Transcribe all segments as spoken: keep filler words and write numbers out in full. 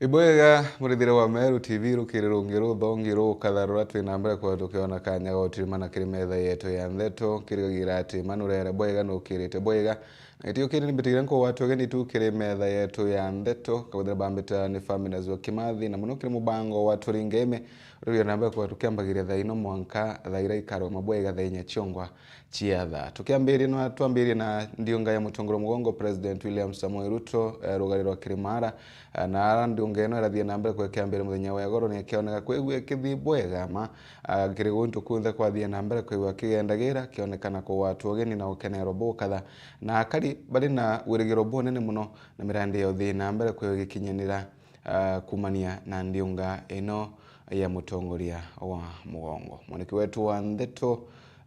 Ibwega, murithire wa Meru T V, rukiri rungi ruthongi rukatharura twi na mbere kwa tukiona kanya ga utirimana kiri metha yetu ya ndeto, kirigagira ati manurere bwega nukirite bwega. Na gitio kiri ni mbitigire nkugwatwa ugeni tu kiri metha yetu ya ndeto, kabwethira bambita ni Famina Zua Kimathi, na muno kiri mubango wa Turinge Ime, uria na mbere kwa tukiambagiria thaa ino mwanka thaa iria ikaroma bwega thaa inya ciongwa cia thaa. Tukiambiria na, twambirie na ndiunga ya mutongoria mugongo President William Samoei Ruto, eh, rugari rwa Kirimara, eh, na ara ndiunga ino irathie na mbere kwekea mbere muthenya wa igoro ni akioneka kwigua ikithii bwega ma, ah, kiri guntu kunthe kwathie na mbere kwigua kigendagira, kionekana kugwatwa ugeni na gukenerwa bukatha. Na akari bari na wirigiro bunene muno na mirandi ya uthii na mbere kwigua igikinyanira, ah, kumania na ndiunga ino ya mutongoria wa mugongo. Mwaniki wetu wa ndeto,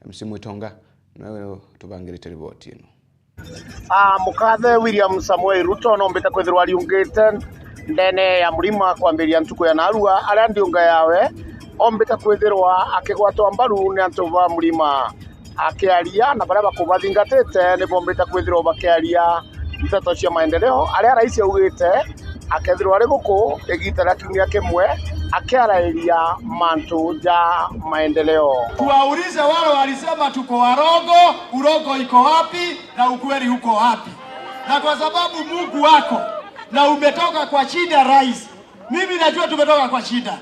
M C Mwitonga, niwe utubangirite riboti ino. Ah, mukathe William Samoei Ruto nombite kwithirwa ariungite ndene ya murima kwambiria ntuku ya narua, aria ndiunga yawe ombite kwithirwa akigwatwa mbaru ni antu ba murima. Akiaria na baria bakubathingatite ni bombite kwithirwa bakiaria nteto cia maendeleo, aria rais augite akethirwa ari guku igiita ria kiumia kimwe akiarairia mantu ja maendeleo. Tuwaulize wale walisema tuko warongo, urongo iko wapi na ukweli uko wapi? Na kwa sababu Mungu wako na umetoka kwa shida, rais, mimi najua tumetoka kwa shida.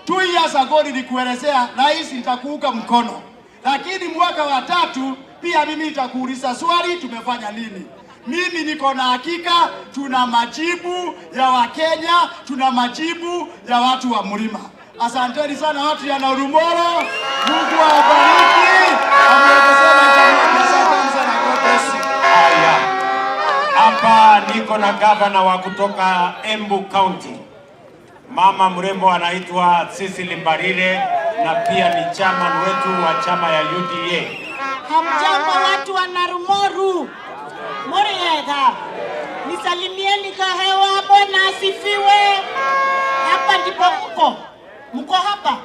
Two years ago nilikuelezea, rais, nitakuunga mkono. Lakini mwaka wa tatu, pia mimi nitakuuliza swali, tumefanya nini? Mimi niko na hakika tuna majibu ya Wakenya, tuna majibu ya watu wa mlima. Asanteni sana watu ya Narumoro. Mungu awabariki. Ameongezea maisha mema. Asanteni sana. God bless you. Haya. Hapa niko na gavana wa kutoka Embu County. Mama mrembo anaitwa Cecily Mbarire na pia ni chairman wetu wa chama ya U D A. Hamjambo watu wa Narumoru. Muriega. Nisalimieni kwa hewa, Bwana asifiwe. Hapa ndipo mko. Mko hapa.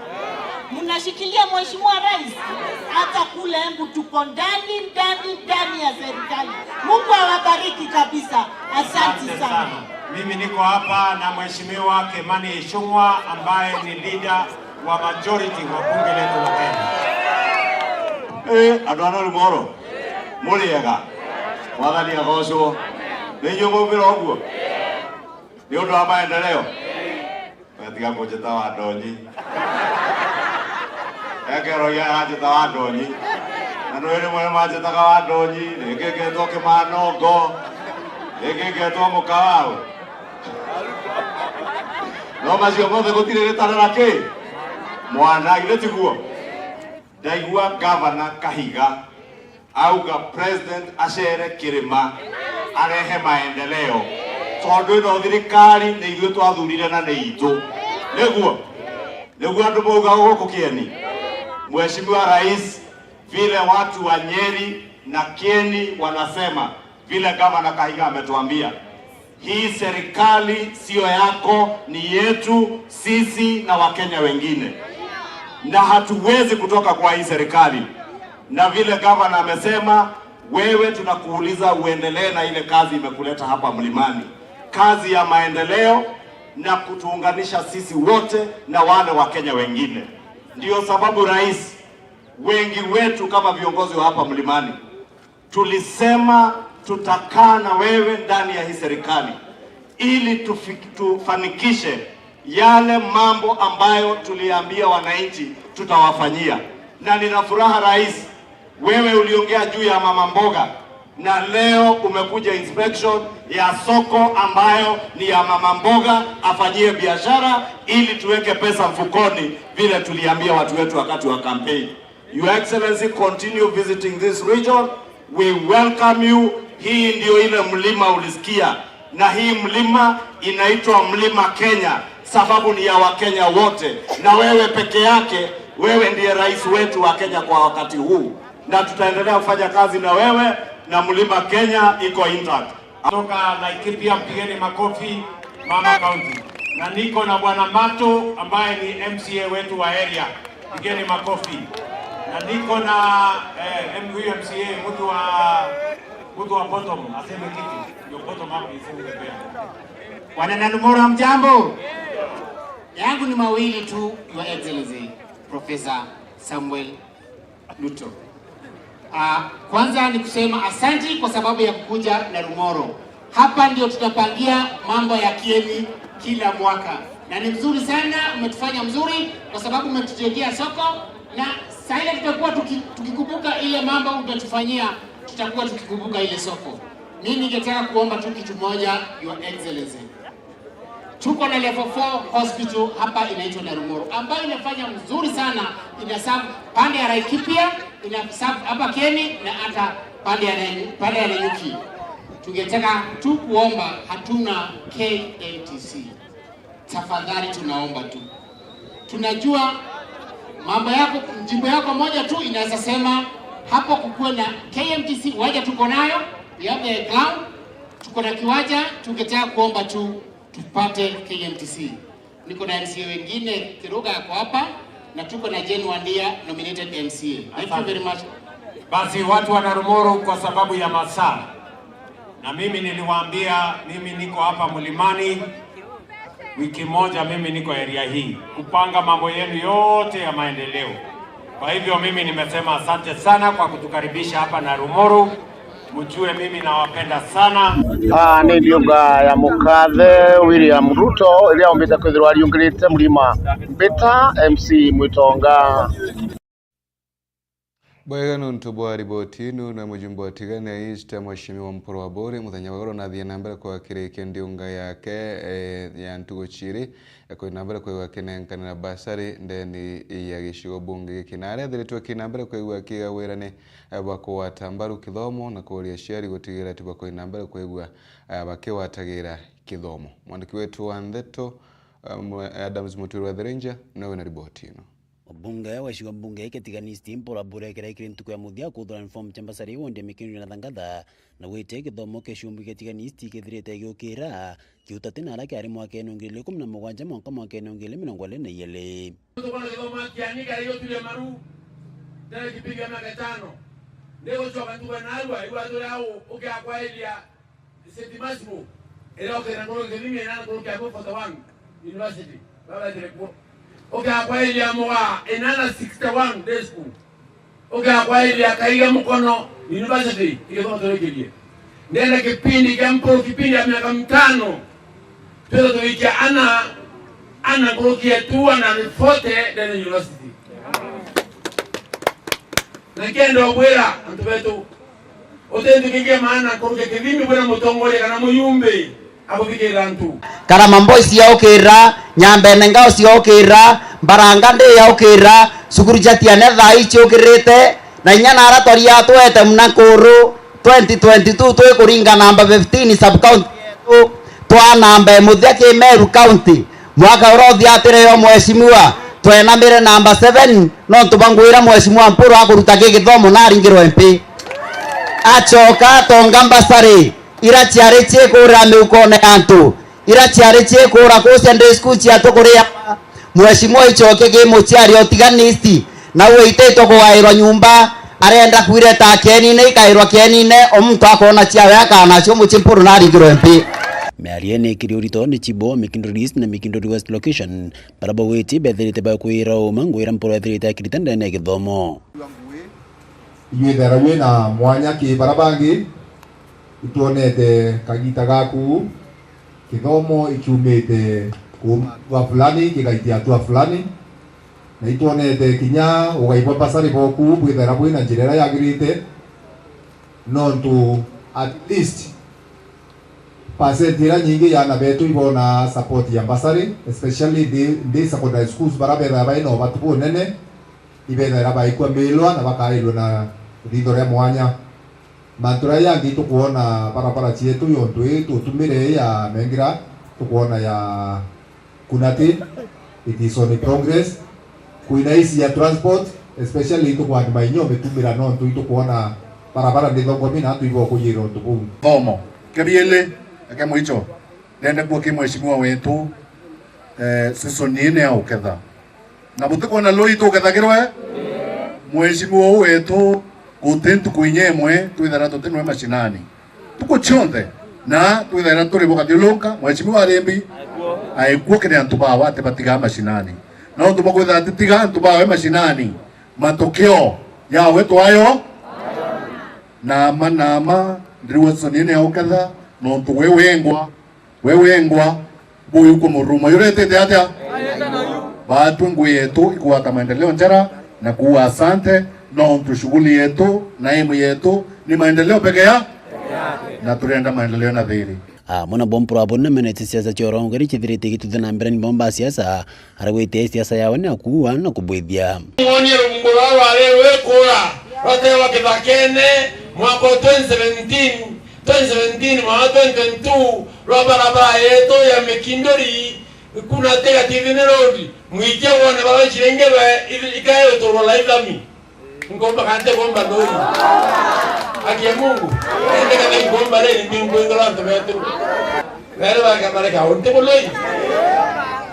Mnashikilia Mheshimiwa Rais. Hata kule Embu tuko ndani, ndani, ndani ya serikali. Mungu awabariki kabisa. Asante sana. Mimi niko hapa na Mheshimiwa Kimani Ichung'wa ambaye ni leader wa majority wa bunge letu la Kenya. Eh, andu ana Limoro, muriega? Mwathani agocwo. Ni inyuĩ mwaumĩra ũguo? Nĩ ũndũ wa maendeleo? Wetiga kũnjĩta Wandonyi. Ekero ya yanjĩta Wandonyi. Na nĩ rĩmwe nĩ manjĩtaga Wandonyi, rĩngĩ ngetwo Kĩmanongo, rĩngĩ ngetwo Mũkawaũ. No macio mothe gũtirĩ rĩtarĩ na kĩ? Mwana, githĩ tiguo? Ndaigua Gavana Kahiga auga President acere Kirima arehe maendeleo, tondu ino thirikari ni ithui twathurire na ni itu. Niguo? Niguo andu mauga guku Kieni? Mheshimiwa Rais, vile watu wa Nyeri na Kieni wanasema, vile Gavana Kahiga ametuambia, hii serikali sio yako, ni yetu sisi na Wakenya wengine, na hatuwezi kutoka kwa hii serikali. Na vile gavana amesema, wewe tunakuuliza uendelee na ile kazi imekuleta hapa Mlimani, kazi ya maendeleo na kutuunganisha sisi wote na wale Wakenya wengine. Ndio sababu, Rais, wengi wetu kama viongozi wa hapa Mlimani tulisema tutakaa na wewe ndani ya hii serikali ili tufik-, tufanikishe yale mambo ambayo tuliambia wananchi tutawafanyia. Na nina furaha, Rais, wewe uliongea juu ya mama mboga, na leo umekuja inspection ya soko ambayo ni ya mama mboga afanyie biashara ili tuweke pesa mfukoni vile tuliambia watu wetu wakati wa campaign. Your Excellency, continue visiting this region. We welcome you. Hii ndio ile mlima ulisikia, na hii mlima inaitwa Mlima Kenya sababu ni ya Wakenya wote, na wewe peke yake, wewe ndiye rais wetu wa Kenya kwa wakati huu, na tutaendelea kufanya kazi na wewe, na Mlima Kenya iko intact. Kutoka Laikipia, mpigeni makofi, Mama County. Na niko na Bwana Mato ambaye ni M C A wetu wa area. Pigeni makofi. Na niko na, eh, M-, huyu M C A, mtu wa, Mtu wa bottom aseme kitu, your bottom up is in the bell. Wana Narumoro, hamjambo? Yangu ni mawili tu, Your Excellency Professor Samuel Ruto. Ah, kwanza ni kusema asanti kwa sababu ya kukuja Narumoro. Hapa ndio tutapangia mambo ya Kieni kila mwaka. Na ni mzuri sana, umetufanya mzuri kwa sababu umetujengea soko, na saa ile tutakuwa tuki-, tukikumbuka ile mambo umetufanyia, tutakuwa tukikumbuka ile soko. Mimi ningetaka kuomba tu kitu moja, Your Excellency. Tuko na level four hospital hapa inaitwa Narumoro, ambayo inafanya mzuri sana, ina serve pande ya Laikipia, ina serve hapa Kieni na hata pande ya Nanyu-, pande ya Nanyuki. Tungetaka tu kuomba, hatuna K M T C. Tafadhali tunaomba tu. Tunajua mambo yako, jimbo yako moja tu inaweza sema hapo kukuwe na K M T C, waja tuko nayo, we have the ground, tuko na kiwanja, tungetaka kuomba tu tupate K M T C. Niko na M C A wengine, Kiruga ako hapa, na tuko na Jane Wandia, nominated M C A. Thank you very much. Basi watu wa Narumoro, kwa sababu ya masaa, na mimi niliwaambia, mimi niko hapa Mlimani wiki moja, mimi niko area hii kupanga mambo yenu yote ya maendeleo. Kwa hivyo mimi nimesema asante sana kwa kutukaribisha hapa Narumoro. Mjue mimi nawapenda sana. Ah, ni ndiunga ya mukathe William Ruto, iria ombite kwithirwa ariungirite murima mbita M C Mwitonga. Bwega nontu bwa riboti inu, na mujumbe wa Tigania East, Mheshimiwa Mpuru Aburi, muthenya wa ugoro nathie na mbere kwakirikia ndiunga yake, eh, ya ntugu ciiri, ya kwina mbere kwigua akinenkanira basari ndeni ya gicigo bunge giki. Na aria ethiritwe akina mbere kwigua akiga wirani, eh, bwa kugwata mbaru kithomo na kuuria aciari gutigira ati bakwina mbere kwigua, eh, bakigwatagira kithomo. Mwandiki wetu wa ndeto, eh, Adams Mutwirwa Thirinja, niwe wina riboti ino. Mubunge wa gicigo bunge kia Tigania East, Mpuru Aburi, ekira ikiri ntuku ya muthia kuthurana form cia mbasari wodi ya Mikinduri na Thangatha, na gwite githomo kia ciumbu kia Tigania East kithirite giukira, kiutati na aria kiari mwakene wa ngiri igiri ikumi na mugwanja mwanka mwakene wa ngiri igiri mirongo iri na iiri. Tukwona githomo kiani kari gutwire maru, ndere kipindi ya miaka itano. Ndigucoka ntuga narua, igwa turi au, ukiakwairia Saint Maximu, iria ukira nkuru kithimi inana nkuru kia forty one University, baba tiri kuo. Ukiakwairia muga inana sixty one day school. Ukiakwairia Kaiga Mukono University, igithomo turikirie. Ndenda kipindi kia Mpuru, kipindi ya miaka mitano, twithe tugikia ana, ana nkuru kia two hundred forty ndene university. Na nkenda ubwira antu betu, utinthikikie maana nkurukia kithimi bwira mutongoria kana muyumbi akuthikirira antu. Karama Boys yaukirira, Nyambene Ngao ciaukirira, Mbaranga Day yaukirira, cukuru cia Tiania thaa ii ciukirite, na inya nara twaria twete muna nkuru twenty twenty-two twikuringa namba fifteen sub county yetu, twa namba ya muthia ki Meru County. Mwaka uria uthiatire yo mheshimiwa, twenamire namba seven, nontu bangwira mheshimiwa Mpuru akuruta ki githomo na aringirwe M P. Acoka atonga mbasari, ira ciari ciikuura miukone ya antu, ira ciari ciikuura kucia day school ciatu kuria. Mheshimiwa icoke ki muciari o Tigania East, na wititwe kugairwa nyumba, arenda kwireta kienine, ikairwa kienine, o muntu akona ciawe akana cio mucii Mpuru na aringirwe M P. Miario ni ikiri urito ni Chibo, Mikinduri East na Mikinduri West location, bara bawiti bethirite bakwira uma ngwira Mpuru ethirite akirita ndene ya githomo. Inyuĩ ithera wi na mwanya ki bara bangi, itwonete kagita gaku, kithomo ikiumite kuuma hatua fulani gigaitia hatua fulani, na itwonete kinya ugai bwa basari boku bwithera bwina njira iria yagirite, nontu at least percent iria nyingi ya ana betu ibona support ya basari, especially the, the secondary schools bara bethaira baina ubati bunene, ibethaira baikua milwa na bakairwa na ritho ria mwanya. Mantu jaria jangi tukwona barabara cietu yontu ii tutumire ii ya Mengira, tukwona ya Kunati, it is on progress. Kwina isi ya transport, especially itukwani mainyo mitumira nontu itukwona barabara ni thongomi na antu ibokujira untu buu. Thomo, kia biili, eke mwicho, ndenda kuo ki mheshimiwa wetu, eh, season ii ni ya uketha. Na butikwona lui tukethagirwe? Mheshimiwa uu wetu, Guti ntuku inya imwe twithaira tutinwe mashinani. Ntuku cionthe, na twithaira turi bukathiurunka, Mheshimiwa Arimbi aikuo kiri antu bawe ati batigaa mashinani. Na untu bwa kwithira atitigaa antu bawe mashinani, matokeo yawe twayo. Na ma, na ma, ndiriwa Soni ni auketha, nontu we wengwa, we wengwa, buyu kumuruma. Yuretete atia? Batwe ngui yetu ikwata maendeleo njara na kuuga asante, nontu shughuli yetu na emu yetu ni maendeleo peke ya, na turenda maendeleo na thiri. Amwe nabo mpurabuni na menete siasa cia urongori cithirite igituthe na mbere ni bomba siasa, aragwite siasa yawe ni akuua na kubwithia. Mwonie rubungo rwa rwari rwikura rwatewa kithakene mwaka wa twenty seventeen, twenty seventeen mwana twenty twenty-two rwa barabara yetu ya Mikinduri kuna Tiga Tivini Road, mwikia wone bara ciringi rwe ikae uturwa laithami. Nkomba kante komba ndoi. Akia Mungu, ende kana ikomba riri ni nkwingura antu betu. Bere bakamare ka unti buloi.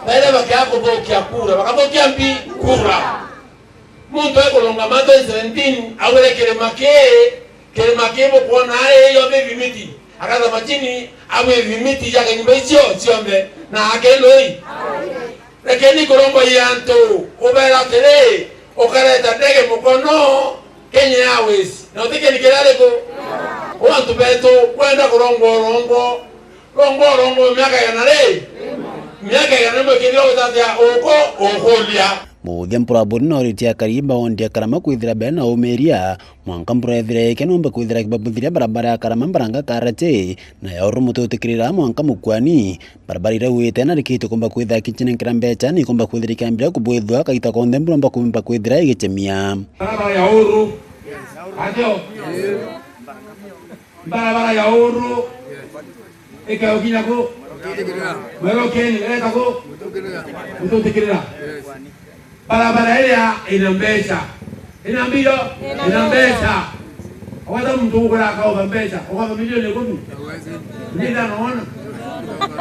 Bere bakia kuthukia kura, bakathukia mbi kura. Muntu ekurungama twenty seventeen, awire kirima kii, kirima kii bukwona ari yo bibimiti. Akathama chini, abwibimiti jake nyumba icio cionthe, na akiloi. Rekeni kuromboia antu, ubera atiri, ukareta ndege mukono, Kenya Airways, na utikeni kira ariku? U antu betu, kwenda kurongwa urongo, rongwa urongo miaka igana ri? Miaka igana rimwe kithira utatia uko, ukuria. Muthia mpurabuni na uritie akari baondi akarama kwithira bena umiria, mwanka mbura ethira ikia nomba kwithira kibabuthiria barabara ya karama mbaranga karati, na ya uru muti utikirira mwanka mukwani. Barabara iria gwite na rikite kumba kwithira kichinenkera mbecha, ni kumba kwithira ikiambira kubwithua, kagita konthe mbura mba kumba kwithira igichemia. Barabara ya uru, ajo. Barabara ya uru, ikaukinya ku? Mwero keni, ireta ku? Mututikirira. Barabara iria ina mbecha. Ina mbio? Ina mbecha. Wata muntu ugura akauga mbecha, ukauga milioni ikumi. Ni ndana wona.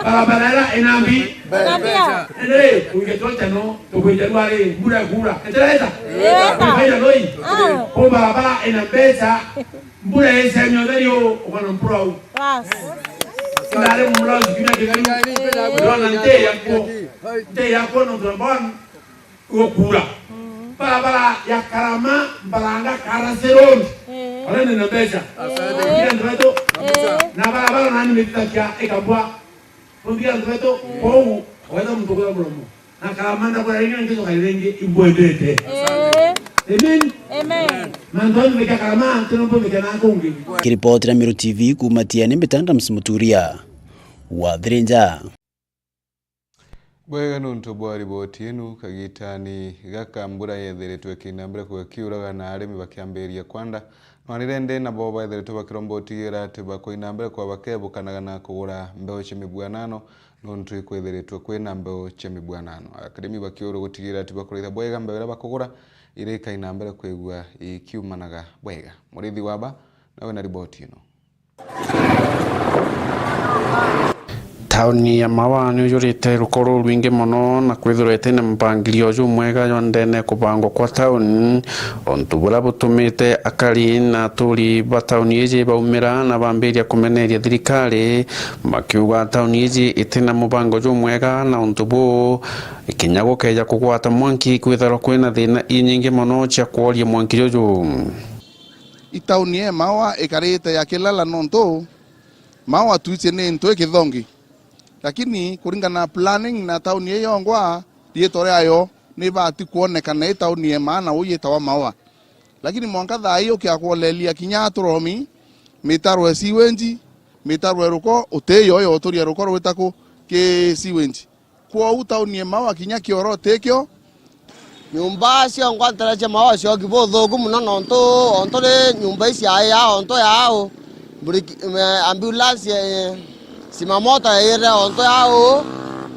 Barabara iria ina mbi? Ina mbio. Ende ri, ungetwa chano, tukwinja rwari, mbura kura. Etereza. Ita. Faida noi. Ah. Ko barabara ina mbecha, mbura icemia utheri u, ukona mpurau. Bas. Ndari murau kiumia kigaru. Ndona nte yakwo. Nte yakwo no turambon. Gukura. Mm. Barabara ya Karama, Mbaranga, Karasi Road. Eh. Arene na mbeca. Asante. Kila mtu wetu. Eh. Na barabara nani mititakia ikabwa. Kila mtu wetu. Eh. Kwou, wenda mtu kwa muromo. Na Karama ndakura ringi, ngizo kairenge, ibwendete. Eh. Amen. Amen. Mantu antu meka Karama, tunombo meka na kungi. Kiripoti na Miru T V kuma Tiani, Mbitanda Msimuturia. Wathirinja. Bwega nontu bwa riboti inu. Kagitani gaka mbura yethiritwe ikiina mbere kwa kiuraga na arimi bakiambiriria kwanda. No ni rende nabo baethiritwe bakiromba utigira ati bakoina mbere kwa bakebukanaga na kugura mbeu cia mibwanano nontu ikwithiritwe kwina mbeu cia mibwanano. Akarimi bakiurwa gutigira ati bakuraitha bwega mbeu iria bakugura iria ikaina mbere kwigua ikiumanaga bwega. Murithi Waba nawe na riboti ino. Tauni ya Maua ni yujurite ruko rurwingi mono na kwithirwa itina mupangilio jumwega jwa ndene kubangwa kwa tauni, untu buria butumite akari na aturi ba tauni iji baumira na bambiria kumeneria thirikari, makiuga tauni iji itina mubango jumwega, na untu buu kinya gukeja kugwata mwanki kwithirwa kwina thina inyingi mono cia kworia mwanki juju. I tauni ya Maua ikarite ya kilala nontu Maua twici ni ntwi kithongi. Lakini kuringana na planning na tauni ii yongwa, riitwa riayo ni ibati kwonekana i tauni ya maana uu yitawa Maua. Lakini mwanka thaa ii ukia kwolelia kinya aturomi, mitaro ya sewage, mitaro ya ruko, utiyo yo uturia ruko rwita ku ki sewage. Kwou tauni ya Maua kinya kioro tikio. Nyumba cia ngwatira cia Maua cioki buthuku mono nontu, ontu ri nyumba ici ciaia ontu yau, buriki-, eh, ambulance, eh, simamoto yaire ontu yau,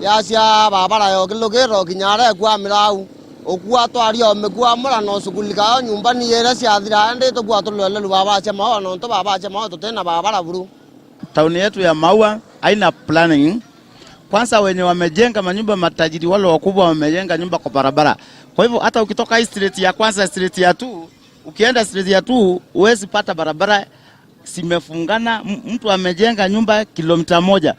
yacia barabara yokilukira kinya aria ekua mirau. Ukua twaria o mikua mura no shughulika yo nyumba ni iria ciathira, indi tukua tulwelelu barabara cia Maua nontu barabara cia Maua tutina barabara buru. Tauni yetu ya Maua haina planning. Kwanza wenye wamejenga manyumba, matajiri wale wakubwa wamejenga nyumba kwa barabara. Kwa hivyo hata ukitoka hii street ya kwanza, street ya two, Ukienda stage ya two, huwezi pata barabara zimefungana, m-, mtu amejenga nyumba kilomita moja.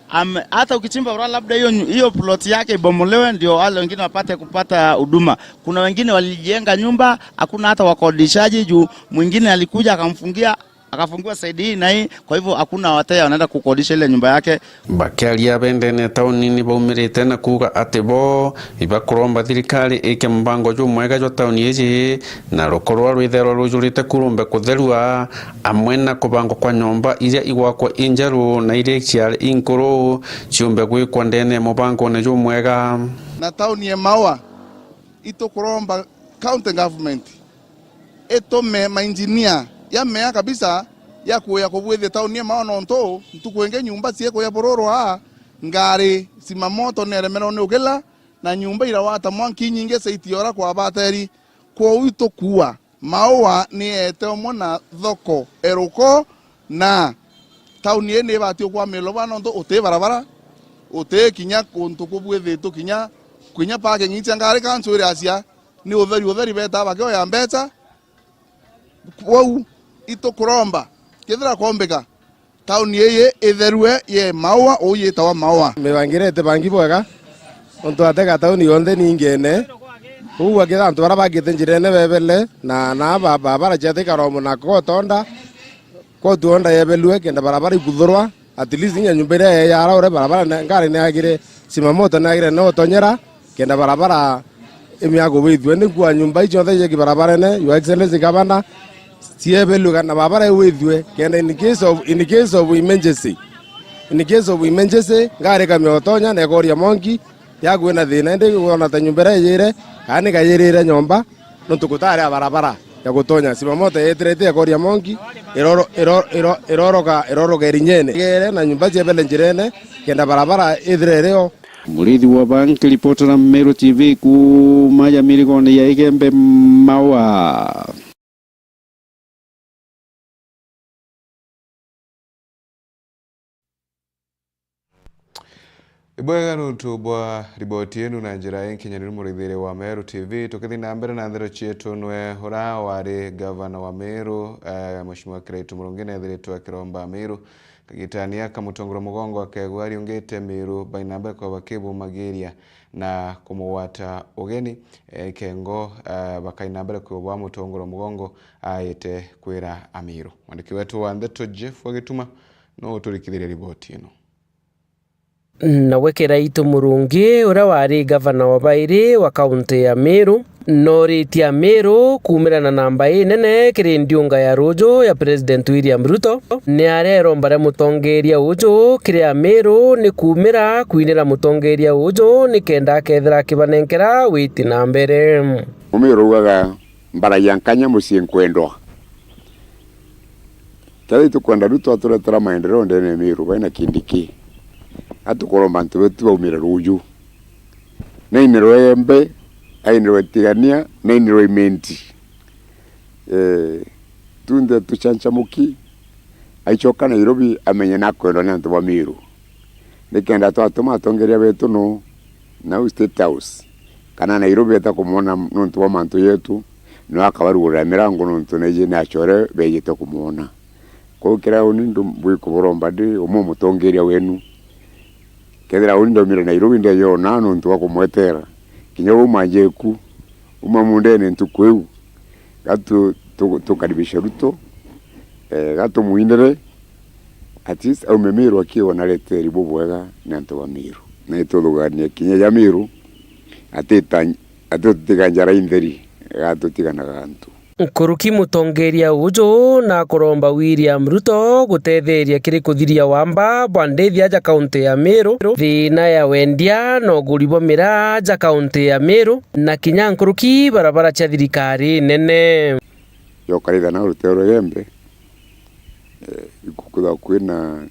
Ame-, hata ukichimba barabara, labda hiyo nyu-, hiyo plot yake ibomolewe, ndio wale wengine wapate kupata huduma. Kuna wengine walijenga nyumba, hakuna hata wakodishaji, juu mwingine alikuja akamfungia, akafungiwa side hii na hii, kwa hivyo hakuna wateja wanaenda kukodisha ile nyumba yake. Bakiaria bendene tauni ni baumirite na kuuga ati bo ibakuromba thirikari ike mubango jumwega jwa tauni iji, na rukorwa rwitherwa rujurite kurumbe kutherua, amwe na kubangwa kwa nyomba iria igwakwa injeru na iria ciari inkuru ciumbe gwikwa ndene ya mubangone jumwega. Na tauni ya Maua itukuromba county government itume mainjinia ya mea kabisa ya kuya kubwithia tauni ya Maua, nontu ntuku ingi nyumba ciikuya bururwa, ngari, simamoto ni eremerwe ni ugila, na nyumba irawata mwanki inyingi ciaitiora kwa bateri. Kwou itukuua Maua ni eete umwe na thoko eruko, na tauni ii ni ibati ukwamilwa bwa, nontu uti barabara, uti kinya kuntu kubwithitwe kinya, kinya parking cia ngari kancu iri acia. Ni utheri, utheri betaa bakioya mbeca. Kwou itukuromba, kethira kwombika, tauni ii itherue ye Maua, uu yitawa Maua. Mibangire itibangi bwega, nontu atega tauni yonthe ni ingene. Kwou akitha antu baria bagite njirene bebele, na, na ba-, barabara cia Thika Road na Kotonda, Kotonda yebelue, kenda barabara ikuthurwa. At least inya nyumba iria yeyara uria barabara ne-, ngari neagire, simamoto neagire no tonyera, kenda barabara imia kubithue. Ni kuuga nyumba icio cionthe ijeki barabarene, Your Excellency Governor, ciebelue kana barabara iwithue, kenda in case of, in case of emergency, in case of emergency, ngari ikamia utonya na ikoria mwanki, yaku ina thina, indi wona ta nyumba iria iyire, kana ni kayirire nyomba, nontu gutari a barabara ya gutonya. Simamoto yetirite ekoria mwanki, iroro-, iro-, iro-, iroroka, iroroka irinyene. Igere na nyumba ciebele njirene, kenda barabara ithire irio. Murithi wa Bank, ripota na Meru T V kuuma ya mirigone ya Igembe Maua. Ibwega nuntu bwa riboti inu na njira inkinyaniru, murithiri wa Meru T V. Tukithi na mbere na nthero cietu, nwe ura wari gavana wa Meru, eh, Mheshimiwa Kiraitu Murungi, nethiritwe akiromba Meru kagitani aka, mutongoro mugongo akegwa ariungite Meru, baina mbere kwa bakibumagiria na kumugwata ugeni, eh, kengo, eh, bakaina mbere kwiubwa mutongoro mugongo aite kwira Amiru. Mwandiki wetu wa ndeto Jeff Wagituma no uturikithirie riboti ino. Nawe Kiraitu Murungi, uria wari gavana wa bairi wa kaunti ya Meru, noritie Amiru kuumira na namba inene kiri ndiunga ya ruuju ya President William Ruto. Ni areromba ria mutongeria uju kiri Amiru ni kuumira kwinira mutongeria uju nikenda akethira akibanenkera witi na mbere. Amiru augaga, mbaragia nkanya mucii nkwendwa. Kethira itukwenda Ruto aturetera maendeleo ndene ya Meru, baina Kindiki, atukuromba antu betu baumire ruuju. Nainirwe Embe, ainirwe Tigania, nainirwe Imenti. Eh, tunthe tuchanchamuki, aichoka Nairobi amenye nakwendwa ni antu ba Meru. Nikenda twatuma atongeria betu no nau State House kana Nairobi eta kumwona nontu bwa mantu yetu, no akabarugurira mirango nontu naiji ni achore bejite kumwona. Kwou kiria uni ndu mbwikuburomba ndi umwe mutongeria wenu, kethira uni ndaumire Nairobi ndeyona nontu bwa kumwetera, kinya uu manjeku uma mundene ntuku iu, gatu-, tu-, tukaribisha Ruto, eh, gatumwinire, at least aume Meru akiwa na reteri bubwega ni antu ba Meru. Na ituthugania kinya ja Meru, atita-, atitutiga njara intheri, gatutiganaga antu. Nkuruki mutongeria uju na kuromba William Ruto gutetheria kiri kuthiria wamba bwa ndithia ja kaunti ya Meru, thina ya wendia na uguri bwa miraa ja kaunti ya Meru, na kinya nkuruki barabara cia thirikari nene. Yokaritha na rutero Igembe, eh, ikukwithwa kwina,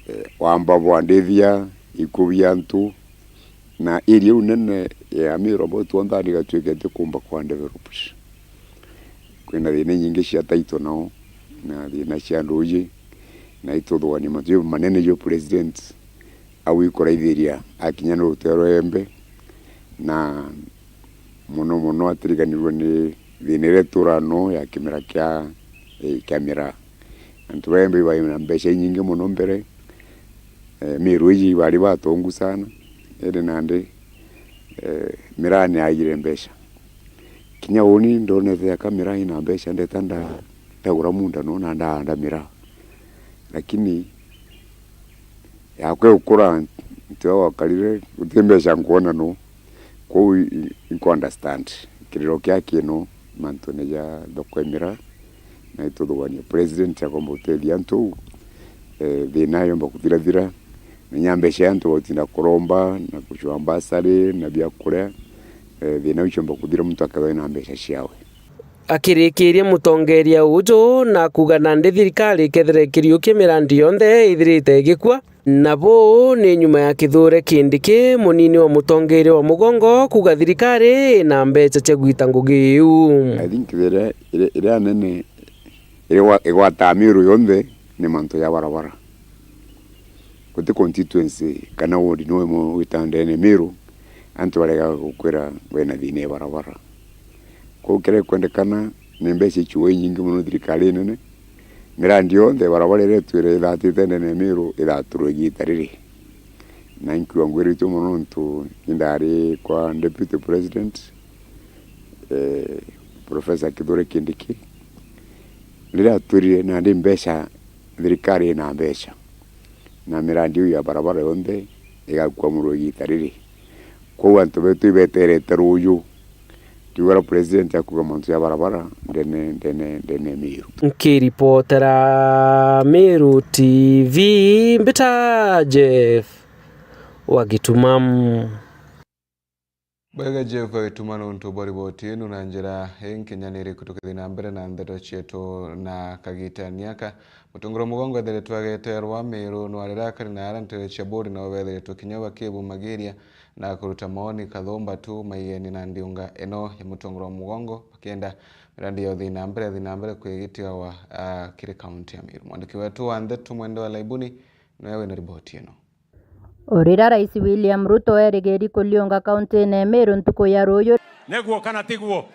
eh, wamba bwa ndithia, ikuu bia antu, na area iu nene ya Meru ambao twonthe ni gatuikite kumba kwa developed. Kwina thina inyingi cia title nao, na thina cia nduuji, na ituthugania mantu jau manene jau president au ikuraithiria akinya ni rutero Igembe, na mono mono atiriganirwe ni Thina iria ituraga no ya kimera kia, eh, kia miraa. Antu baria bai na mbeca inyingi mono mbere, eh, Meru iji bari batongu sana, indi nandi, eh, miraa ni yaigire mbeca. Kinya uni ndonete aka miraa ina mbeca, ndeta nda-, ndagura munda no na ndaanda miraa. Lakini yakwa igukura, ntiga gwakarire, guti mbeca nkwona no. Kwou i-, i-, inkuunderstand kiriro kia kino mantune ja thoko ya miraa, na ituthugania president akomba gutethia antu, eh, thina yomba kuthirathira, na inya mbeca ya antu bagutinda kuromba na gucua mbasari na biakuria, eh, thina iu ciomba kuthira, muntu akethwa ina mbeca ciawe. Akirikiria mutongeria uju na kuuga nandi thirikari ikethira ikiriukia mirandi yonthe ithirite igikua, na buu ni nyuma ya Kithure Kindiki, munini wa mutongeria wa Mugongo, kuuga thirikari ina mbeca cia gwita ngugi iu. I think iria, iria, iria nene iria igwa-, igwataa Meru yonthe ni mantu ja barabara. Guti constituency kana ward no imwe wita ndene Meru antu barega gukwira bena thina ya barabara. Kwou kiria gikwendekana ni mbeca ichiwe inyingi mono thirikari nene, mirandi yonthe ya barabara iria itwire ithatite ndene ya Meru ithaturwe igita riri. Na inkiuga ngwiritue mono nontu indari kwa deputy president, eh, Professor Kithure Kindiki, riria atwirire nandi mbeca, thirikari ina mbeca, na mirandi iu ya barabara yonthe igakua muru igita riri. Kwou antu betu ibeterete ruuju, ndiuga uria president akuuga mantu ja barabara ndene, ndene, ndene Meru. Nkiripotera Meru T V, mbita Jeff wa Gitumamu. Bwega Jeff Gituma nontu bwa riboti ino na njira inkinyaniriku. Tukithii na mbere na ndeto cietu na kagitani aka, mutongoria wa Mugongo ethiritwe ageterwa Meru nwarira akari na ara ntere cia bodi nao bethiritwe kinya bakibumagiria na kuruta maoni kathumba tu maigeni na ndiunga ino ya mutongoria wa Mugongo, bakienda mirandi ya uthii na mbere, thii na mbere kwigitigagwa, ah, kiri kaunti ya Meru. Mwandiki wetu wa ndeto Mwende wa Laibuni niwe wina riboti ino. O riria Rais William Ruto erigiri kuriunga kauntine ya Meru ntuku ya ruuju, niguo kana tiguo?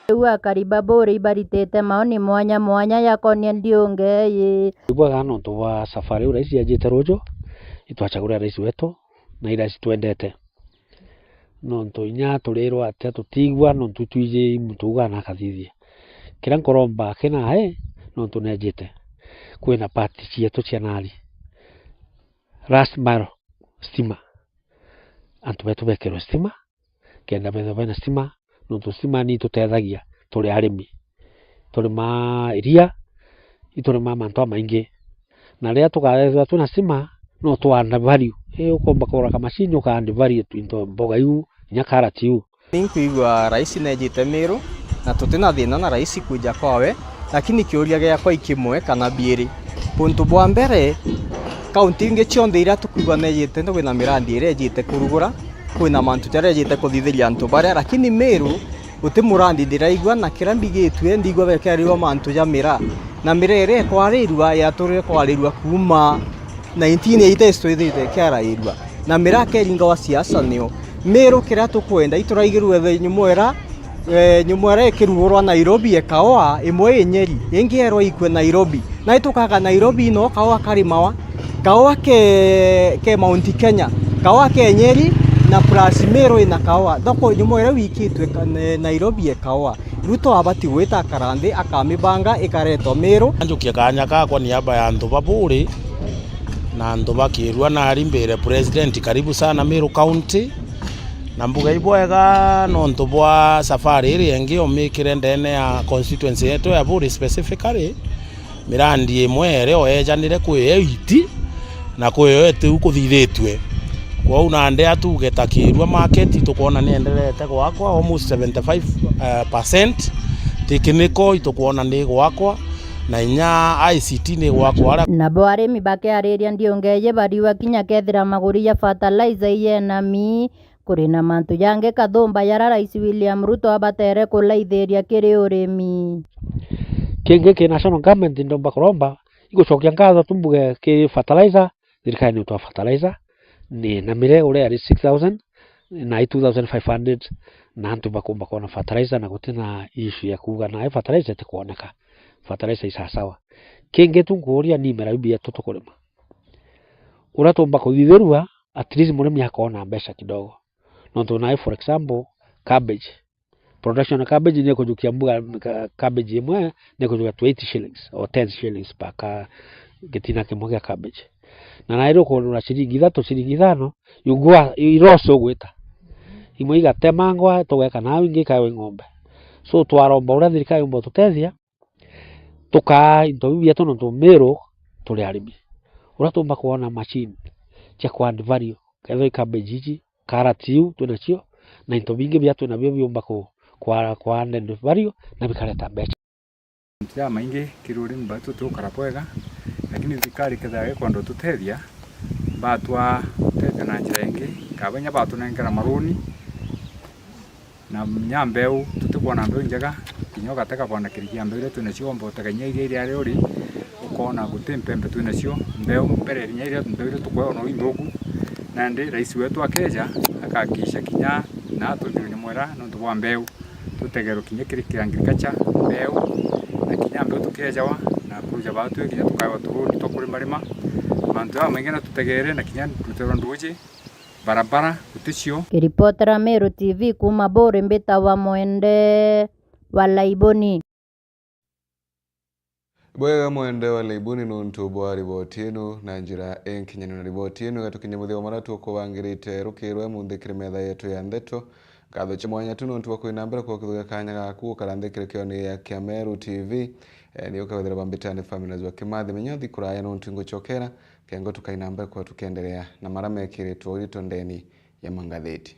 Riu akari ba Buuri ibaritite maoni mwanya mwanya yakonia ndiunga ii. Ibwega nontu bwa safari iu rais ajite ruuju, itwachagurira rais wetu na iria citwendete. Nontu inya turirwa atia tutiigua, nontu itwiji i muntu uga na akathithia. Kiria nkuromba kina ae, nontu nejite, kwina part cietu cia nari. Last mile stima. Antu betu bekirwe stima, kenda bethirwa bena stima, nontu stima ni itutethagia turi arimi. Turimaa iria, iturimaa mantu jamaingi. Na riria tukaethirwa twina stima, no twaanda value. Ii ukomba kugura kamacini ukaandi value into mboga iu, inya karati iu. Ni nkwigua rais nejite Meru, na tutina thina na rais kwija kwawe, lakini kiuria giakwa i kimwe kana biiri. Untu bwa mbere, kaunti ingi cionthe iria tukwigua nejite, kwina mirandi iria ejite kurugura, kwina mantu jaria ejite kuthithiria antu baria, lakini Meru guti murandi ndiraigua, na kiria mbigitue ndigua bekiarirua mantu ja miraa, na miraa iria ikwarirua yaturire kwarirua kuuma nineteen eighties twithite ikiarairua, na miraa keringawa siasa nio. Meru kiria tukwenda, ituraigirue the nyumo ira, eh, nyumo ira ikirugurwa Nairobi ekaoa, imwe i Nyeri, ingi erwa ikue Nairobi. Na itukaga Nairobi no kaoa karimawa, kaoa ke, ke Mount Kenya, kaoa ke Nyeri, na plus Meru ina kaoa. Thoko nyumo ira wikitwe ka-, ne-, Nairobi ekaoa. Ruto abati gwita akara nthi, akamibanga ikaretwa Meru. Njukie kanya kakwa niaba ya antu ba Buuri na antu ba Kirua, nari mbire President, karibu sana Meru County. Na mbuga ibwega nontu bwa safari iri ingi umikire ndene ya constituency yetu ya Buuri specifically. Mirandi imwe iri o yejanire kwi eight, na kwi yo itiu kuthithitue. Kwou nandi atuge ta Kirua market itukwona nienderete gwakwa almost seventy five, eh, percent, technical itukwona ni gwakwa, na inya I C T ni gwakwa aria. Nabo arimi bakiariria ndiunga iji bariua kinya kethira maguri ja fertilizer iyenami. Kuri na mantu jangi kathumba jaria Rais William Ruto abatere kulaithiria kiri urimi. Kingi ki national government ndomba kuromba, igucokia nkatho tu mbuge ki fertilizer, thirikari ni utwa fertilizer, ni na mire uria yari six thousand, na i two thousand five hundred, na antu bakumba kwona fertilizer, na gutina issue ya kuuga na fertilizer itikwoneka. Fertilizer i sawa sawa. Kingi tu nkuuria ni imera biu bietu tukurima. Uria tumba kuthithirua, at least murimi akoona mbeca kidogo. Nontu nae, for example, cabbage. Production ya cabbage ni kujukia mbuga, ka-, cabbage imwe ni kujukia twenty shillings or ten shillings per ka-, gitina kimwe gia cabbage. Na nae ukugura ciringi ithatu, ciringi ithano, you go a-, you loss ugwita. Imwe igatemangwa, tugeka nayo ingi ikaewa ng'ombe. So, twaromba uria thirikari yumba tutethia, tukaa into biu bietu nontu Meru turi arimi. Uria tumba kwona machine cia ku add value, kethira i cabbage iji, karati iu twinacio, na into bingi bia twinabio biumba ku-, kwa-, kwa add value na bikareta mbeca. Mantu jamaingi kiri urimi batu tutikukara bwega, lakini thirikari kethira ikwenda ututethia, batwa tutethia na njira ingi, kaba inya batunengera maruni, na inya mbeu, tutikwona mbeu njega, kinya ugatega bona kirigi ya mbeu iria twinacio, womba utega inya iria iria uri, ukoona guti mpembe twinacio, mbeu mbere inya iria mbeu iria tukwona uu inthuku, nandi rais wetu akeja, akahakikisha kinya na atwithirwe nyamwera nontu bwa mbeu, tutegerwe kinya kiri kiri agriculture, mbeu, na kinya mbeu tukejawa, na kuruja baatwi kinya tukaewa turuni twa kurima rima, mantu jamaingi na tutegere, na kinya ruterwa nduuji, barabara guticio. Kiripotera Meru T V kuuma Buuri, mbitawa Mwende wa Laiboni. Bwega Mwende wa Laiboni nontu bwa riboti ino. Na njira inkinyanu na riboti ino, igatukinya muthia wa maria tukubangirite rukiri rwa munthi kiri metha yetu ya ndeto. Nkatho cia mwanya tu nontu bwa kwina mbere kwa kuthukia kanya gaku gukara nthi kirikione gia kia Meru T V. Eh, ni ukawethira bambitani Family wa Kimathi, menya uthi kuraya nontu ingucokera, kengo tukaina mbere kwa tukiendelea na maria mekiritwe urito ndeni ya mangatheti.